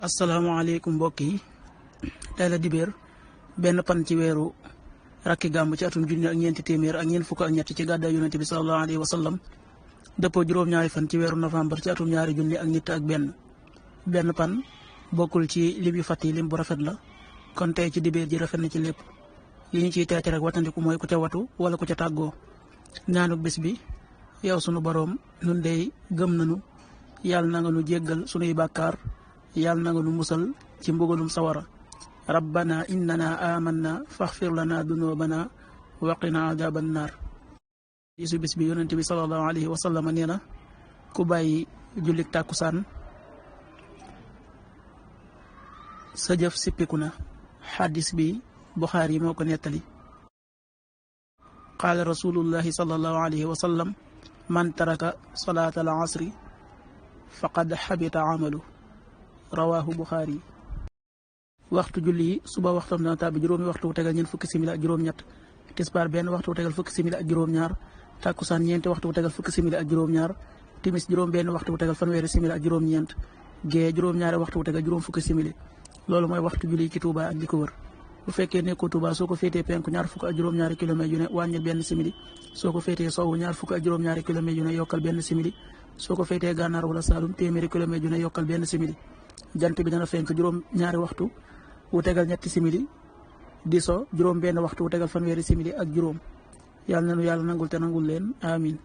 asalaamaaleykum mbokk yi tey la dibéer benn pan ci weeru rakki gàmm ci atum junni ak ñeenti téeméer ak ñeent fukk ak ñett ci gàddaay yonente bi sallallahu alayhi wa sallam dëppoo juróom-ñaari fan ci weeru novembre ci atum ñaari junni ak nit ak benn pan bokkul ci lim yu fàtt yi lim bu rafet la kon tey ci dibéer ji rafet na ci lépp li ñu ciy teete rek watandiku mooy ku ca watu wala ku ca tàggoo ñaanuk bis bi yow sunu boroom nun dey gëm nanu yàlla na nga nu jéggal sunuy bàkkaar yàlla na nga nu musal ci mbugalum sawara rabbana innana amanna faxfir lana dunubana waqina adaban naar isu bis bi yonente bi sallallahu alayhi wa sallam nee na ku bàyyi jullik tàkkusaan sa jëf sippiku na xaddis bi Buxaari moo ko nettali qaala rasulullahi sallallahu alayhi wa sallam man taraka salaata al asri faqad xabita amalu rawaahu Buxaari. waxtu julli yi suba waxtam dana tàbbi juróomi waxtu wu tegal ñeent fukki simili ak juróom-ñett tisbaar benn waxtu wu tegal fukki simili ak juróom-ñaar tàkkusaan ñeenti waxtu wu tegal fukki simili ak juróom-ñaar timis juróom benn waxtu wu tegal fanweeri simili ak juróom-ñeent gee juróom-ñaari waxtu wu tegal juróom fukki simili loolu mooy waxtu julli ci Touba ak li ko wër. bu fekkee nekkoo Touba soo ko féetee penku ñaar fukk ak juróom-ñaari kilomètres yu ne wàññil benn simili soo ko féetee sowwu ñaar fukk ak juróom-ñaari kilomètres yu ne yokkal benn simili soo ko féetee gànnaar wala Saalum téeméeri kilomètres yu ne yokkal benn simili jant bi dana fenk juróom-ñaari waxtu wu tegal ñetti simili di so juróom benn waxtu wu tegal fanweeri simili ak juróom yàlla na nu yàlla nangul te nangul leen amin